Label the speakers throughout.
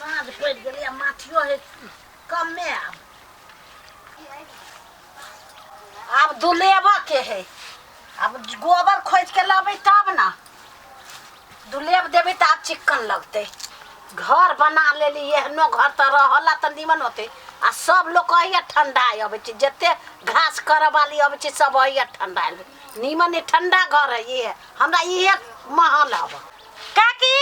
Speaker 1: साँझ पड़ि गेलै आ माथियो है कमे। आब आब दुलेबऽ के है, आब गोबर खोजि के लबै तब ने दुलेब देबै, तऽ आब चिक्कन लगतै। घर बना लेली, एहनो घर तऽ रहला तऽ नीमन होतै। आ सब लोक अहिया ठंडा अबै छै, जते घास करऽ वाली अबै छै सब अहिया ठंडा नीमन ई ठंडा घर है। इहे हमरा इहे महल हब।
Speaker 2: काकी।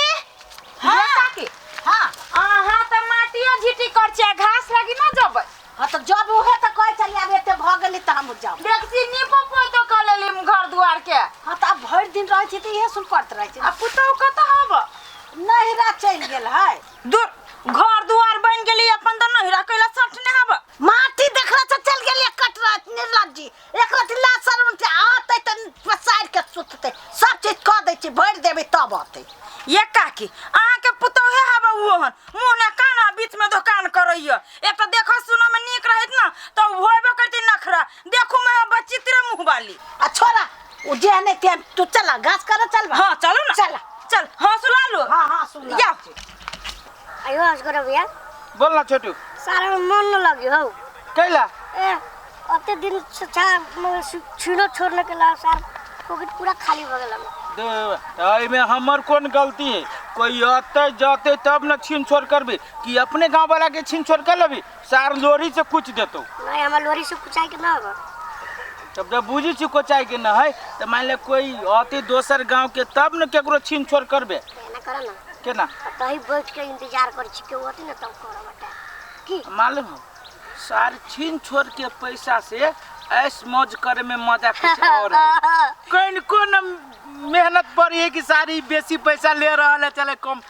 Speaker 2: हाँ काकी।
Speaker 1: हाँ।
Speaker 2: अहाँ तऽ माटियो झिटी कर छियै, घास लागी ना जबै?
Speaker 1: हाँ तऽ जब उहे तऽ कहै छलियै, आब एते भऽ गेली तऽ हम जाब।
Speaker 2: देखसी नीपो पोतो कऽ लेली घर दुआर के।
Speaker 1: हाँ तऽ आब भरि दिन रहै छी तऽ इहे सुन करत रहै छी।
Speaker 2: आ पुतहु कतऽ हब?
Speaker 1: नहिरा चलि गेल है।
Speaker 2: दूर, घर दुआर बनि गेली अपन तऽ नहिरा कैला सठने हब?
Speaker 1: माटी देखला से चल गेली कटरा निर्लज्जी। एक रति लाज शर्म से आते तऽ पसारि के सुतते। सब चीज कऽ दै छी, भरि देबै तब अतै।
Speaker 2: ये काकी, अहाँके पुतोहे हब ओहन मुँह ने कान आ बीच में दोकान करैया। एक तऽ देखो सुनो में नीक रहैत ना तऽ होबो करती नखरा। देखू में बच्ची तेरे मुँह वाली।
Speaker 1: आ छोड़ा, ओ जे नहीं ते तू चला घास करे चल।
Speaker 2: हाँ चलो ना।
Speaker 1: चला।
Speaker 2: चल, हाँ सुला लो।
Speaker 1: हाँ हाँ सुन।
Speaker 2: या
Speaker 3: आयो असगर भैया।
Speaker 4: बोल ना छोटू।
Speaker 3: सारा मन न लगी हो।
Speaker 4: कैला?
Speaker 3: ए अते दिन से छीनो छोड़ने के ला सार पॉकेट पूरा खाली हो गेल।
Speaker 4: एहिमे हमर कोन गलती है? कोई अते जाते तब न छीन छोड़ करबी कि अपने गांव वाला के छीन छोड़ कर लेबी? सार लोरी से कुछ देतो।
Speaker 3: नहीं, हमर लोरी से कुचाई के ना होगा।
Speaker 4: तब जब बुझी छी कोचाई के न है तो मान ले कोई अते दोसर गांव के तब न केकरो छीन छोड़ करबे।
Speaker 3: एना कर ना।
Speaker 4: केना?
Speaker 3: तही बैठ के इंतजार कर छी के होती ना तब करब बता की।
Speaker 4: मालूम हो सार छीन छोड़ के पैसा से ऐश मौज करे में मजा कुछ और है। कौन कौन मेहनत पर है कि सारी बेसी पैसा ले रहा है। चले कम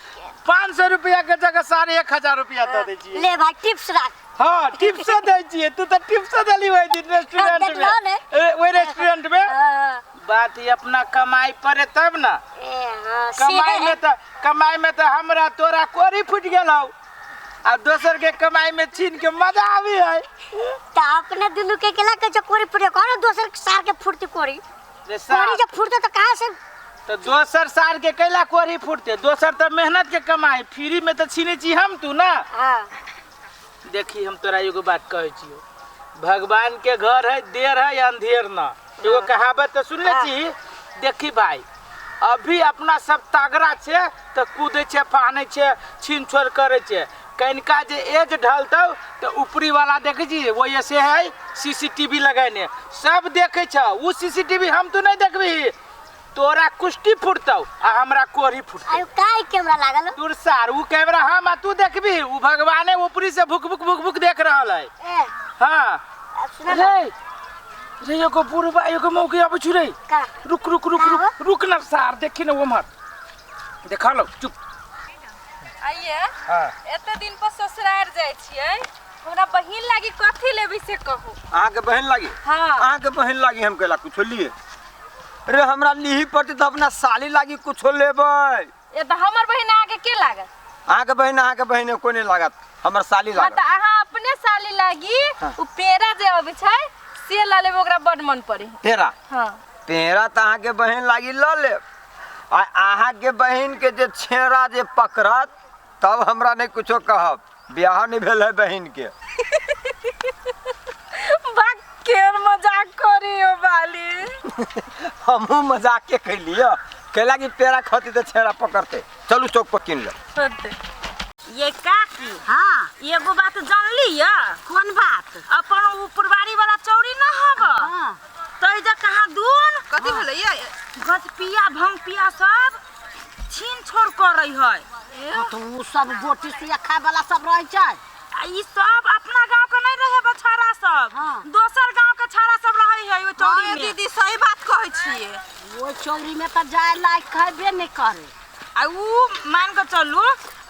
Speaker 4: 500 रुपया के जगह सारे 1000 रुपया दे दै छियै।
Speaker 3: ले भाई टिप्स राख।
Speaker 4: हाँ टिप्स दै छियै। तू तो टिप्स देली ओहि दिन रेस्टोरेंट में।
Speaker 3: देखलो ने?
Speaker 4: ओहि रेस्टोरेंट में।
Speaker 3: हाँ।
Speaker 4: बात ये अपना कमाई पड़े तब ना।
Speaker 3: ए हाँ
Speaker 4: कमाई में तो, कमाई में तो हमरा तोरा कोरी फूट गेल हौ आ दोसर के कमाई में छीन के मजा आबी है।
Speaker 3: तो अपने दुनू के केला के जो कोरी फूटे कौन दोसर सार के फूटती कोरी?
Speaker 4: रे सार।
Speaker 3: कोरी जब फूटते तो कहाँ से?
Speaker 4: तो दोसर सार के कैला कोरी फूटते? दोसर तो मेहनत के कमाई, फ्री में तो छीने छी हम तू ना।
Speaker 3: हाँ।
Speaker 4: देखी हम तोरा एगो बात कहै छियो, भगवान के घर है देर है अंधेर ना, एगो कहावत तो सुनले छी। देखी भाई अभी अपना सब तगड़ा छे तो कूदे छे फाने छे छीन छोड़ करे छे, कनिका जे एज ढलतौ तो ऊपरी वाला देखे छी वो ऐसे है सीसीटीवी लगेने सब देखे छ। उ सीसीटीवी हम तो नहीं देखबी, तोरा कुश्ती फुटतौ आ हमरा कोढ़ी फुटतौ।
Speaker 3: आयो काय कैमरा लागल?
Speaker 4: दूर सार उ कैमरा हम आ तू देखबी, उ भगवाने ऊपरी से भुक भुक भुक भुक देख रहल है।
Speaker 3: ए
Speaker 4: हाँ।
Speaker 3: अब सुना।
Speaker 4: रे रे एगो बुढ़बा एगो मौकी आबै छु रे।
Speaker 3: का?
Speaker 4: रुक रुक रुक रुक रुक ना सार, देखी ना उम्हर देखा लो चुप।
Speaker 5: आइए।
Speaker 4: हाँ।
Speaker 5: एते दिन पर ससुरार जाइ छियै, हमरा बहिन लागी कथी लेबै से कहू।
Speaker 6: अहाँके बहिन लागी?
Speaker 5: हाँ।
Speaker 6: अहाँके बहिन लागी हम कैला कुछो लिए रे? हमरा लीही पड़तै तऽ अपना साली लागी कुछो लेबै।
Speaker 5: ए तऽ हमर बहिन अहाँके के लागत?
Speaker 6: अहाँके बहिन, अहाँके बहिन कोई नहीं लागत, हमर साली
Speaker 5: हाँ
Speaker 6: लागत।
Speaker 5: तऽ अहाँ अपने साली लागी।
Speaker 6: हाँ।
Speaker 5: उ पेड़ा जे अबै छै से लऽ लेबै, ओकरा बड मन पड़े।
Speaker 6: पेड़ा?
Speaker 5: हाँ।
Speaker 6: पेड़ा तऽ अहाँके बहिन लागी लऽ लेब, आ अहाँके बहिन के जे छेड़ा जे पकड़त तब हमरा नहीं कुछो कहब। बियाह नहीं भेल है बहिन के।
Speaker 5: बा केर मजाक करियो बाली।
Speaker 6: हमहूँ मजाके कैलियै, कैला कि पेड़ा खती तऽ छेड़ा पकड़ते। चलू चौक पर कीन लेब।
Speaker 5: होतै।
Speaker 2: ये काकी।
Speaker 1: हाँ।
Speaker 2: एगो बात जानली या?
Speaker 1: कोन बात?
Speaker 2: अपन उ पुरबारी वाला चौरी न हब।
Speaker 1: हाँ।
Speaker 2: तै जे कहाँ दून
Speaker 7: कथी भेलै ये?
Speaker 2: गजपिया भंगपिया सब छीन छोड़ करै है।
Speaker 1: तो उ सब गोटी सुइया खाए वाला सब रहै छै।
Speaker 2: आ ई सब अपना गांव के नहीं रहे बछारा सब।
Speaker 1: हाँ।
Speaker 2: दोसर गांव के छाड़ा सब रहे है ओइ चौरी
Speaker 7: हाँ
Speaker 2: में।
Speaker 7: दीदी सही बात कहै छियै।
Speaker 1: ओइ चौरी में तऽ जाय लायक हेबे नहीं करे।
Speaker 2: आ उ मान के चलू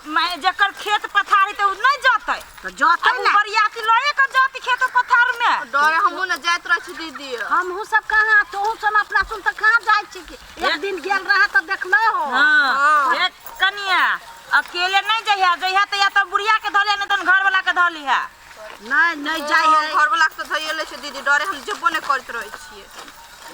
Speaker 2: जेकर खेत पथारी तऽ उ नहीं जतै।
Speaker 1: तऽ जतै
Speaker 2: आ उ
Speaker 1: ना।
Speaker 2: बरियाती लए के जतै खेत पथार में।
Speaker 7: डरे हमहूँ न जाइत रहै छी दीदी।
Speaker 1: हमहूँ सब कहाँ, तोहूँ सब अपना सुन तऽ कहाँ जाइ छी कि एक दिन गेल रहा तऽ देखलो हो।
Speaker 2: हाँ। एक कनिया अकेले नहीं जइहा, जइहा तऽ या तऽ बुढ़िया के धलिया नहीं तऽ घर वाला के धलिहा।
Speaker 1: नहीं नहीं जाइ है।
Speaker 7: घर वाला के तऽ धइए लै छै दीदी, डरे हम जेबो नहि करैत रहै छियै।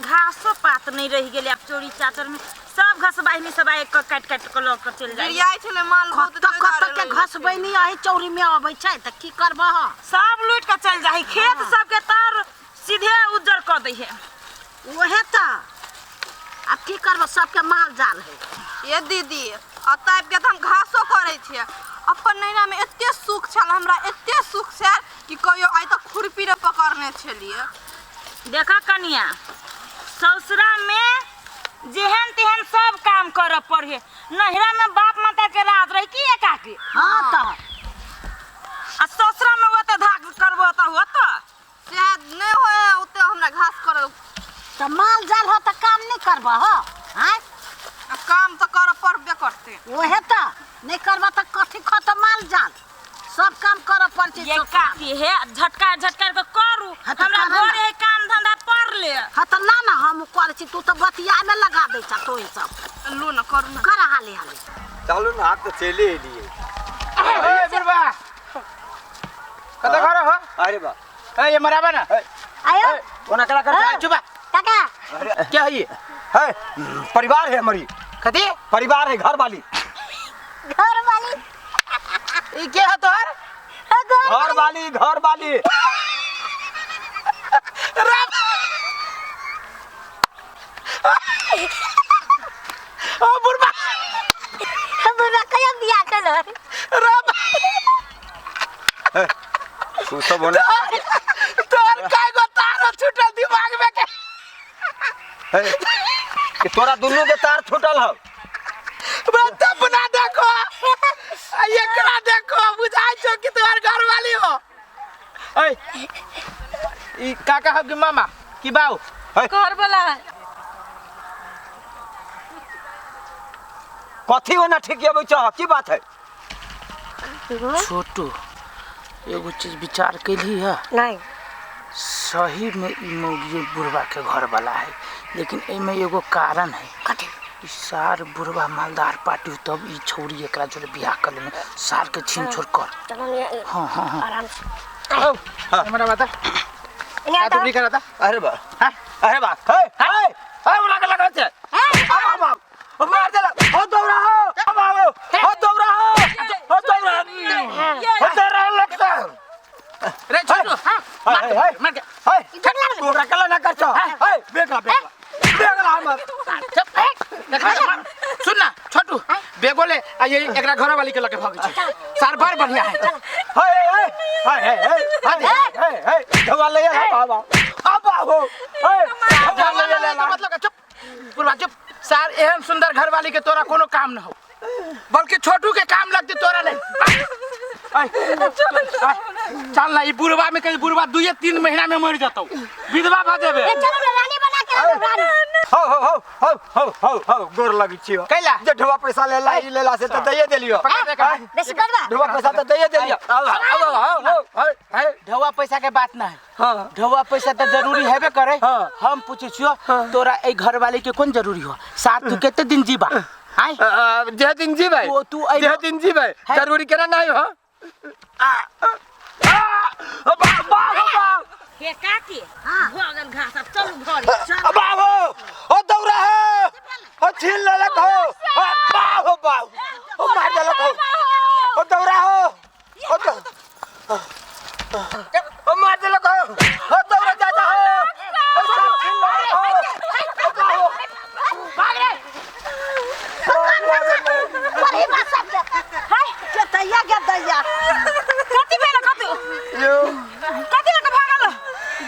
Speaker 2: घासो पात नहीं रह गेलै आब चोरी चाचर में सब घास बाहिनी सब एक काटि काटि कऽ लऽ कऽ चलि जाइ
Speaker 7: डिरियाइ छलै माल बहुत
Speaker 1: कत कत के घसबैनी अही चौरी में अबै छै तऽ की करबह
Speaker 2: सब लूटि कऽ चलि जाइ खेत सबके तर सीधे उज्जर कऽ दै है
Speaker 1: उहे तऽ आब की करबह सबके माल जाल है
Speaker 7: ये दीदी एतऽ आबि के तऽ हम घासो करै छियै अपन नैना में एते सुख छल हमरा एते सुख छल कि कहियो आइ तक खुरपी नहि पकड़ने छलियै
Speaker 2: देखा कनिया ससुरा में जेहन तेहन सब काम करऽ पड़े नैहरा में बाप माता के राज रही की एकाकी
Speaker 1: हाँ तऽ
Speaker 2: आ ससुरा में ओते धाक करबो तऽ होत
Speaker 7: सएह नहि होय ओते हमरा घास करल
Speaker 1: तऽ माल जाल हो तऽ काम नहि करबह आँय
Speaker 7: आ काम तऽ करऽ पड़बे करतै
Speaker 1: उहे तऽ नहि करबह तऽ कथी खतौ माल जाल सब काम करऽ पड़ै छै
Speaker 2: ये
Speaker 1: ससुरा मे।
Speaker 2: काकी हे झटका झटका के करू
Speaker 1: हाँ तऽ
Speaker 2: हमरा
Speaker 1: करऽ ना।
Speaker 2: घरे काम धंधा पड़ ले
Speaker 1: हाँ तऽ ला ना हम करै छी तू तऽ बतियामे लगा दै छ तू ई सब
Speaker 7: लू ने करू ने
Speaker 1: कर हाली हाली
Speaker 6: चलू ने आब तऽ चलि एलियै
Speaker 4: ए बुढ़बा कतऽ घर हो
Speaker 6: अरे बा
Speaker 4: ए ये मराबा ना
Speaker 3: आयो
Speaker 6: ओना कला कर
Speaker 4: ए, चुप
Speaker 3: काका
Speaker 4: क्या है ये
Speaker 6: है परिवार है हमारी
Speaker 4: कथी
Speaker 6: परिवार है घर वाली
Speaker 3: घर वाली
Speaker 4: ई के है तोहर
Speaker 3: घर
Speaker 6: घर वाली घर वाली
Speaker 4: ओ बुढ़बा
Speaker 3: बुढ़वा कहिया बियाह केलक
Speaker 4: राम
Speaker 6: तू सब ओना
Speaker 4: तोहर काय गो तार छूटल दिमाग में के
Speaker 6: है कि तोरा दुनू के तार छूटल हौ
Speaker 4: बस अपना देखो आ एकरा देखो बुझाइ छौ कि तोहर घर वाली हो ए ई काका हो कि मामा कि बाऊ
Speaker 5: घर वाला है
Speaker 6: कथी ओना ठीक अबै छह की बात है
Speaker 4: छोटू एगो चीज विचार कैली है
Speaker 3: नहीं
Speaker 4: सही में ई मौगी बुढ़वा के घर वाला है लेकिन एमे एगो कारण है
Speaker 3: कथी
Speaker 4: ई सार बुढ़वा मालदार पार्टी हो तब ई छौरी एकरा जोरे बियाह कर लेने सार के छीन छोड़ कर
Speaker 3: चलो ने
Speaker 4: हाँ हाँ हाँ
Speaker 3: आराम से
Speaker 4: हमारा बता
Speaker 3: इन्हें
Speaker 4: का
Speaker 3: तो
Speaker 4: तुमरी करा था
Speaker 6: अरे बा
Speaker 4: हाँ?
Speaker 6: अरे बा हे हे हे ओना के लगल छै अब अब अब मार देलक हो दौड़ा हो अब आओ हो दौड़ा हो हो दौड़ा हो दौड़ा लगता
Speaker 4: रे छोटू हाँ
Speaker 6: हे हे
Speaker 4: मार के
Speaker 6: हे तोरा कला ना कर छह हे बेगला बेगला बेगला हमर
Speaker 4: चुप देखा मार सुन ना छोटू बेगो ले आ ये एकरा घर वाली के लके भाग छै सार बड़ बढ़िया है
Speaker 6: हे हे हे हे हे हे हे धवा ले अब अब अब आओ हे धवा ले ले
Speaker 4: के मतलब चुप बुढ़वा चुप सार एहन सुंदर घर वाली के तोरा कोनो काम न हो बल्कि छोटू के काम लगते तोरा नहीं आय, आय, चल ना ई बुढ़वा में कहीं बुढ़वा दुए तीन महीना में मर जतौ विधवा भ जेबे
Speaker 3: ए, चलो ना रानी बना के लाओ, रानी
Speaker 6: हो हो हो हो हो हो हो गोर लगी छियो
Speaker 4: कैला?
Speaker 6: जे ढोवा पैसा लेला ई लेला से त दैये देलियो
Speaker 4: पकड़ दे का।
Speaker 3: बेसी करबा
Speaker 6: ढोवा पैसा त दैये देलियो अब अब हो हो हे
Speaker 4: ढौआ पैसा के बात ना है
Speaker 6: हां
Speaker 4: ढौआ पैसा त जरूरी हेबे करे
Speaker 6: हाँ।
Speaker 4: हम पूछे छियो तोरा ए घर वाली के कोन जरूरी हो साथ तू कते दिन जीबा आय
Speaker 6: जे दिन जीबै
Speaker 4: ओ, तू अइबो-
Speaker 6: जे दिन जीबै
Speaker 4: है।
Speaker 6: जरूरी केना नहीं हो आ आ बा बा बा
Speaker 2: हे काकी भऽ गेल घास आब चलू घरे चल
Speaker 6: बा हो ओ दौड़ा हो ओ छीन लेलक हो ओ बा हो बा ओ मार देलक हो ओ दौड़ा हो ओ ओ मार देलक हो ओ दौड़ा जा जा हो ओ सब छीन लेलक हो ओ बा हो
Speaker 2: भाग रे
Speaker 1: पढ़ी बा सबके
Speaker 2: हाय
Speaker 1: के दैया के दैया
Speaker 2: कथी भेल कथी
Speaker 6: यो
Speaker 2: कथी लऽ कऽ भागल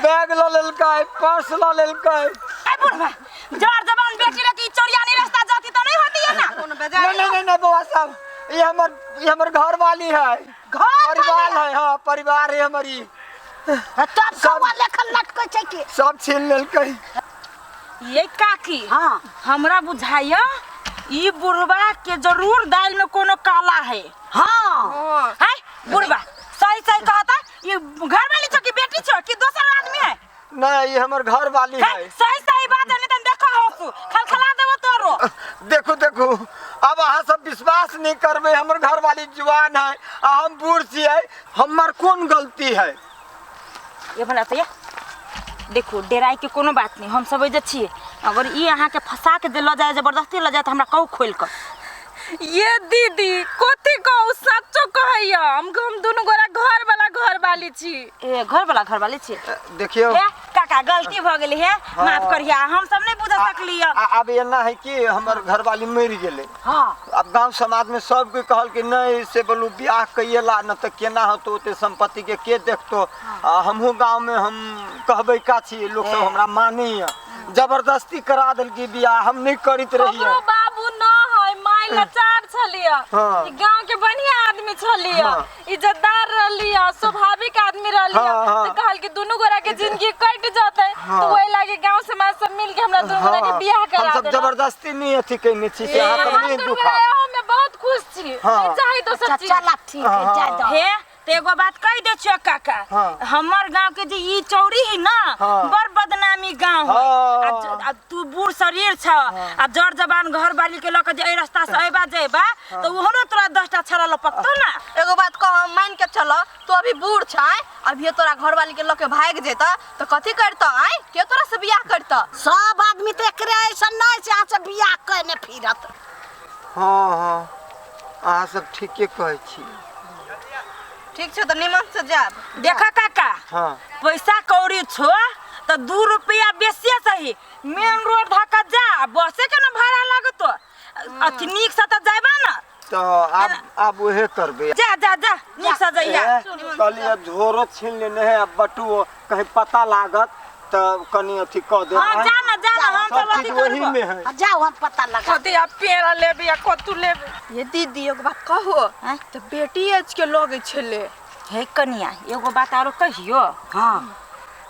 Speaker 6: बैग ल लेलकै पर्स ल लेलकै
Speaker 2: आय बुढ़वा जर जबान बेटी लऽ के ई चोरियानी रास्ता जाती तऽ नहीं होती है ना
Speaker 7: कोनो
Speaker 6: नहीं
Speaker 7: बेजाय
Speaker 6: नहीं नहीं नहीं बउआ साहब ये हमर घर वाली है
Speaker 1: घर
Speaker 6: परिवार है हाँ परिवार है हमारी
Speaker 1: तब कौआ लेखन लटकै छै की
Speaker 6: सब छीन लेलकै
Speaker 2: ये काकी
Speaker 1: हाँ
Speaker 2: हमरा बुझाइया ई बुढ़वा के जरूर दाल में कोनो काला है
Speaker 1: हाँ
Speaker 2: है बुढ़वा सही सही कहता ये घर वाली छो कि बेटी छो कि दोसर आदमी है
Speaker 6: नहीं ये हमर घर वाली
Speaker 2: है
Speaker 6: है
Speaker 2: सही सही बात है नहीं तो देखो हंसू खलखला देबो तोरो
Speaker 6: देखो देखो अब अहाँ सब विश्वास नहीं करबै हमर घर वाली जुआन है आ हम बूढ़ छियै हमर कोन गलती है
Speaker 2: ये भला तो ये देखू डेराय के कोनो बात नहीं, हम सब एजे छियै। अगर ई अहाँ के फंसा के जे लऽ जाय, जबरदस्ती लऽ जाय, तऽ हमरा कहू खोलि कऽ।
Speaker 5: ये दीदी कथी कहू, सच्चो कहैया, हम दुनू गोरा घर वाला घर वाली छी।
Speaker 2: ए घर वाला घर वाली छियै?
Speaker 8: देखियौ
Speaker 2: हे काका गलती भऽ गेलै, हे माफ करिया, हम सब नहीं बुझ सकलियै।
Speaker 8: आब एना है कि हमर घरवाली मरि गेलै।
Speaker 1: हाँ।
Speaker 8: अब गांव समाज में सब कोई कहल कि नहीं से बोलू ब्याह कैला न तऽ केना होतो, ओते संपत्ति के के देखतो। आ हमहूँ गांव में हम कहबै का छी, लोग सब हमरा मानैया, जबरदस्ती करा देलकी बियाह, हम नहीं करैत रहियै।
Speaker 5: हमरो बाबू न है, माय लाचार छलियै।
Speaker 8: हाँ।
Speaker 5: ई गांव के बढ़िया आदमी छलियै,
Speaker 8: हाँ।
Speaker 5: इज्जतदार रहलियै, स्वाभाविक आदमी रहलियै।
Speaker 8: हाँ, हाँ।
Speaker 5: तऽ कहल कि दुनू गोरा के जिंदगी कटि जतै,
Speaker 8: हाँ।
Speaker 5: तऽ ओहि लागी गांव समाज सब मिल के हमरा दुनू गोरा के
Speaker 8: हाँ,
Speaker 5: बियाह करा
Speaker 8: हम सब
Speaker 5: देलक।
Speaker 8: जबरदस्ती नहीं अथी कैने छी से अहाँ सब
Speaker 5: हम
Speaker 8: नहीं
Speaker 5: दुनू
Speaker 8: दुखा।
Speaker 5: गोरा एहू में बहुत खुश छी,
Speaker 8: हाँ।
Speaker 5: नहीं चाही दोसर
Speaker 1: अच्छा
Speaker 5: चीज।
Speaker 1: चल ठीक है, जाय दो।
Speaker 2: हे तो एगो बात कह दे छियो काका,
Speaker 8: हाँ।
Speaker 2: हमर गांव के जे ई चौरी है ना,
Speaker 8: हाँ।
Speaker 2: बड़ बदनामी गांव है।
Speaker 8: हाँ।
Speaker 2: आ तू बूढ़ शरीर छ, आ जर जबान घर वाली के लऽ के जे एहि रास्ता से अयबा जेबा, तऽ ओहो ने तोरा 10टा छड़ा लपकतो ना।
Speaker 7: एगो बात कह, मान के चल तू अभी बूढ़ छ, अभी तोरा घरवाली के लऽ के भागि जेता तऽ कथी करतऽ? आय के तोरा से बियाह करतऽ?
Speaker 1: सब आदमी तऽ एकरे ऐसन नहीं छै, अहाँ से बियाह कयने फिरत।
Speaker 8: हाँ हाँ अहाँ सब ठीके कहै छी।
Speaker 7: ठीक छै तऽ निमन से जायब।
Speaker 2: देखा काका,
Speaker 8: हाँ।
Speaker 2: पैसा कौड़ी छो तऽ 2 रुपया बेसिए सही, मेन रोड धक्का जा, बसे के ना भाड़ा लगतो, अथी नीक से तऽ जाबा ना।
Speaker 8: तो आब आब उहे करबै।
Speaker 2: जा जा जा, नीक से जइया।
Speaker 8: कहलियै झोरो छीन लेने है, अब बटुओ कहीं पता लागत तऽ कनी अथी कऽ देब।
Speaker 2: हाँ जा ना जा ना, हम
Speaker 8: सब
Speaker 2: सब अथी
Speaker 8: चीज ओही
Speaker 2: करबो।
Speaker 8: में है।
Speaker 1: आ जाओ हम पता लगा।
Speaker 5: कथी आब पेड़ा लेबै या कतू लेबै?
Speaker 7: ये दीदी एगो बात कहो, तऽ बेटी एज के लगै छलै।
Speaker 2: हे कनिया एगो बात आरो कहियो।
Speaker 1: हाँ।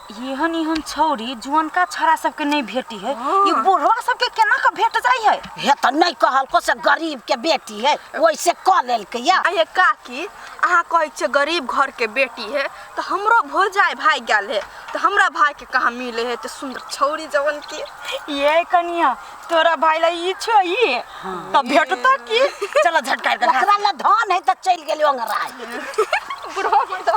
Speaker 2: एहन एहन छौरी जुअनका छड़ा सबके नहीं भेटी है, ई बुढ़वा सबके केना के भेट जाय है?
Speaker 1: हे तऽ नहीं कहलको से गरीब के बेटी है, वैसे कऽ लेलकै या।
Speaker 7: आ ये काकी अहाँ कहै छियै गरीब घर के बेटी है, तऽ हमरो भौजाइ भागि गेल है, तऽ हमरा भाई के कहाँ मिले है तऽ सुंदर छौरी जवन के।
Speaker 2: ये कनिया तोरा भाई ला ई छो ई तऽ भेटतो की? चलो झटका के
Speaker 1: ओकरा ला धन है तऽ चलि गेलै ओंगराय।
Speaker 7: बुढ़वा मुर्दा।